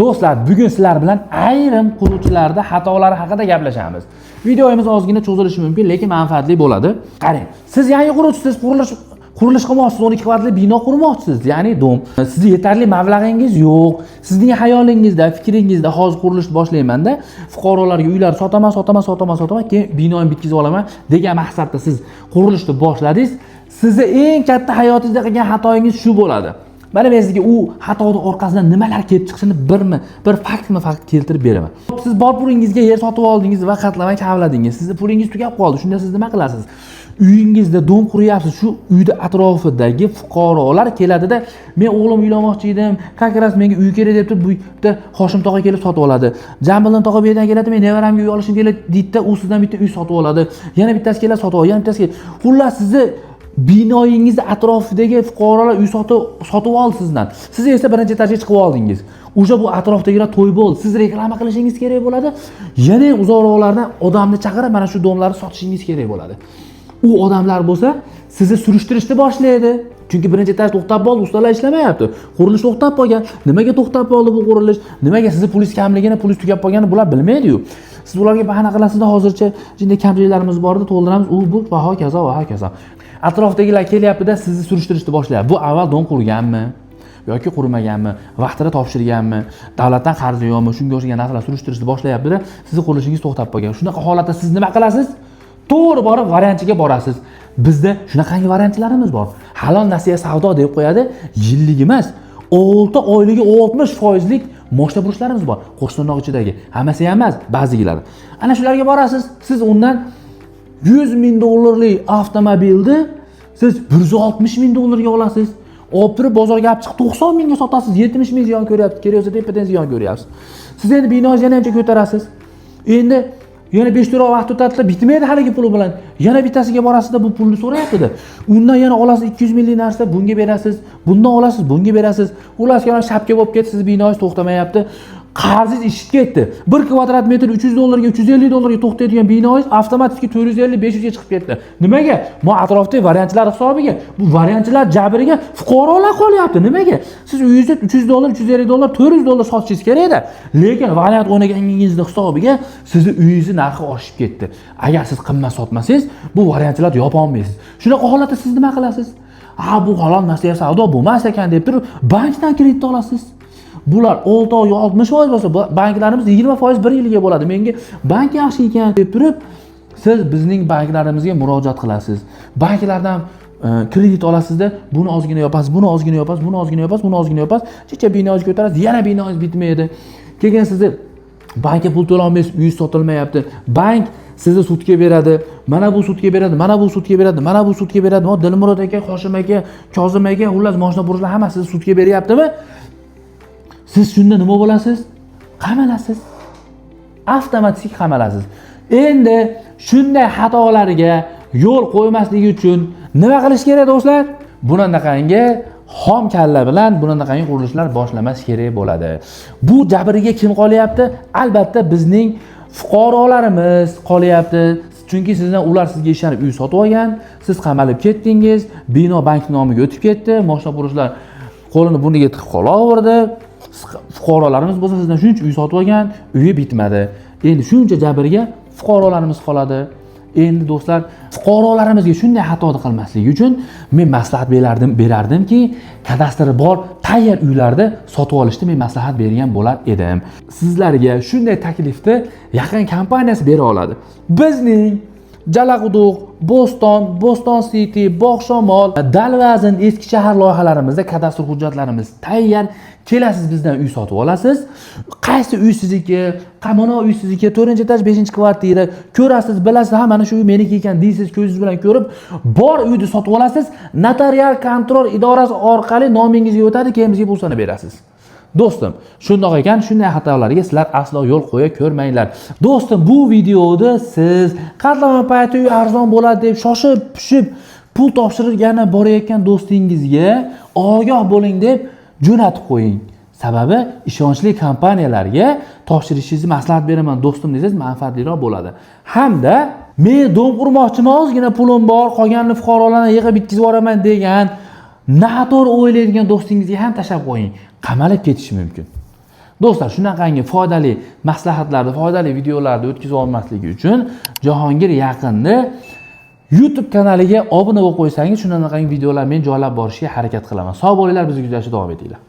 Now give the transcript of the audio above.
Do'stlar, bugun sizlar bilan ayrim quruvchilarda xatolari haqida gaplashamiz. Videomiz ozgina cho'zilishi mumkin, lekin manfaatli bo'ladi. Qarang, siz yangi quruvchisiz, qurilish qilmoqchisiz, 12 qavatli bino qurmoqchisiz, ya'ni dom. Sizni yetarli mablag'ingiz yo'q. Sizning xayolingizda, fikringizda hozir qurilishni boshlayman-da, fuqarolarga uylar sotaman, sotaman, sotaman, sotaman, keyin binoni bitkazib olaman degan maqsadda siz qurilishni boshladingiz. Sizni eng katta hayotingizda qilgan xatoyingiz shu bo'ladi. Mana men sizga u xatoni orqasidan nimalar kelib chiqishini bir faktma fakt keltirib beraman. Siz bor pulingizga yer sotib oldingiz va qatlamay kavladingiz. Sizni pulingiz tugab qoldi. Shunda siz nima qilasiz? Uyingizda dom quryapsiz. Shu uyni atrofidagi fuqarolar keladida, men o'g'lim uylanmoqchi edim, как раз menga uy kerak deb turib, bu bitta Hoshim tog'a kelib sotib oladi. Jamiliddin tog'a bu yerdan keladi, men nevaramga uy olishim kerak deydida, u sizdan bitta uy sotib oladi. Yana bittasi keladi, sotib oladi, yana bittasi keladi. Xullas, sizni binoyingizni atrofidagi fuqarolar uy sotib oldi sizdan. Siz esa birinchi etajga chiqib oldingiz. Уже bu atrofdagilar to'y bo'ldi. Siz reklama qilishingiz kerak bo'ladi. Yana uzoqroqlardan odamni chaqirib, mana shu domlarni sotishingiz kerak bo'ladi. U odamlar bo'lsa sizni surishtirishni boshlaydi. Chunki birinchi etaj to'xtab qoldi, ustalar ishlamayapti. Qurilish to'xtab qolgan. Nimaga to'xtab qoldi bu qurilish? Nimaga sizni pulingiz kamligini, pulingiz tugab qolganini bular bilmaydi-yu. Siz ularga bahona qilasizda, hozircha shunday kamchiliklarimiz bor edi, to'ldiramiz, u bu va hokazo va hokazo. Atrofdagilar kelyapti-da, sizni surishtirishni boshlayapti. Bu avval dom qurganmi yoki qurmaganmi, vaqtida topshirganmi, davlatdan qarzi yo'qmi, shunga o'xshagan narsalar surishtirishni boshlayapti-da, sizni qurilishingiz to'xtab qolgan. Shunaqa holatda siz nima qilasiz? To'g'ri borib variantchiga borasiz. Bizda shunaqangi variantchilarimiz bor. Halol nasiya savdo deb qo'yadi, yillik emas, 6 oyligi 60 foizlik moshina burishlarimiz bor. Qo'shtirnoq ichidagi. Hammasi ham emas, ba'zigilari. Ana shularga borasiz, siz undan 100 ming dollarlik avtomobilni siz 160 ming dollarga olasiz. Olib turib bozorga olib chiqib 90 mingga sotasiz, 70 ming ziyon ko'ryapsiz, kerak bo'lsa tepadan ziyon ko'ryapsiz. Siz endi binongizni yana ancha ko'tarasiz. Endi yana 5-4 oy vaqt o'tadida, bitmaydi haligi puli bilan. Yana bittasiga borasizda, bu pulni so'rayapti-da. Undan yana olasiz 200 minglik narsa, bunga berasiz, bundan olasiz, bunga berasiz. Xullas kalom, shapka bo'lib ketdi, sizni binongiz to'xtamayapti. Qarzingiz ishib ketdi. 1 kvadrat metr 300 dollarga, 350 dollarga to'xtaydigan binongiz avtomatik 450-500 ga chiqib ketdi. Nimaga? Bu atrofdagi variantchilar hisobiga, bu variantchilar jabriga fuqarolar qolyapti. Nimaga? Siz uyingizni 300 dollar, 350 dollar, 400 dollar sotishingiz kerak edi. Lekin variant o'ynaganingizni hisobiga sizni uyingizni narxi oshib ketdi. Agar siz qimmat sotmasangiz, bu variantchilarni yopa olmaysiz. Shunaqa holatda siz nima qilasiz? Ha, bu halol nasiya savdo bo'lmas ekan deb turib, bankdan kredit olasiz. Bular 6 oy 60% bo'lsa, banklarimiz 20% 1 yilga bo'ladi. Menga bank yaxshi ekan deb turib, siz bizning banklarimizga murojaat qilasiz. Banklardan kredit olasizda, buni ozgina yopasiz, buni ozgina yopasiz, buni ozgina yopasiz, buni ozgina yopasiz, chicha binongizni ko'tarasiz, yana binongiz bitmaydi. Keyin sizni bankka pul to'lolmaysiz, uyingiz sotilmayapti. Bank sizni sudga beradi, mana bu sudga beradi, mana bu sudga beradi, mana bu sudga beradi. Mo Dilmurod aka, Hoshim aka, Kozim aka, xullas moshina burishlar hammasi sizni sudga beryaptimi? Siz shunda nima bo'lasiz? Qamalasiz. Avtomatik qamalasiz. Endi shunday xatolarga yo'l qo'ymaslik uchun nima qilish kerak, do'stlar? Bunaqangi xom kalla bilan bunaqangi qurilishlar boshlamas kerak bo'ladi. Bu jabriga kim qolyapti? Albatta bizning fuqarolarimiz qolyapti. Chunki sizdan ular sizga ishonib uy sotib olgan, siz qamalib ketdingiz, bino bank nomiga o'tib ketdi, moshina quruvchilar qo'lini burniga tiqib qolaverdi. Fuqarolarimiz bo'lsa sizdan shuncha uy sotib olgan, uyi bitmadi. Endi shuncha jabrga fuqarolarimiz qoladi. Endi do'stlar, fuqarolarimizga shunday xatoni qilmaslik uchun men maslahat berardimki, kadastri bor tayyor uylarni sotib olishni men maslahat bergan bo'lar edim. Sizlarga shunday taklifni Yaqin kompaniyasi bera oladi. Bizning Jalaquduq, Bo'ston, Bo'ston City, Bog'shamol, Dalvazin, Eski shahar loyihalarimizda kadastr hujjatlarimiz tayyor. Kelasiz, bizdan uy sotib olasiz. Qaysi uy sizniki, mana uy sizniki, 4-etaj, 5-kvartira. Ko'rasiz, bilasiz, ha, mana shu uy meniki ekan deysiz, ko'zingiz bilan ko'rib, bor uyni sotib olasiz. Notarial kontrol idorasi orqali nomingizga o'tadi, keyin bizga pul sanab berasiz. Do'stim, shundoq ekan, shunday xatolarga sizlar aslo yo'l qo'ya ko'rmanglar. Do'stim, bu videoda siz qatlama payti uy arzon bo'ladi deb shoshib pishib pul topshirgani borayotgan do'stingizga ogoh bo'ling deb jo'natib qo'ying. Sababi ishonchli kompaniyalarga topshirishingizni maslahat beraman do'stim desangiz manfaatliroq bo'ladi. Hamda men dom qurmoqchiman, ozgina pulim bor, qolganini fuqarolarni yig'ib bitkazib yuboraman degan noto'g'ri o'ylaydigan do'stingizga ham tashlab qo'ying. Qamalib ketishi mumkin. Do'stlar, shunaqangi foydali maslahatlarni, foydali videolarni o'tkazib olmasligi uchun Jahongir Yaqinni YouTube kanaliga obuna bo'lib qo'ysangiz, shunaqangi videolar men joylab borishga harakat qilaman. Sog' bo'linglar, bizni kuzatishda davom etinglar.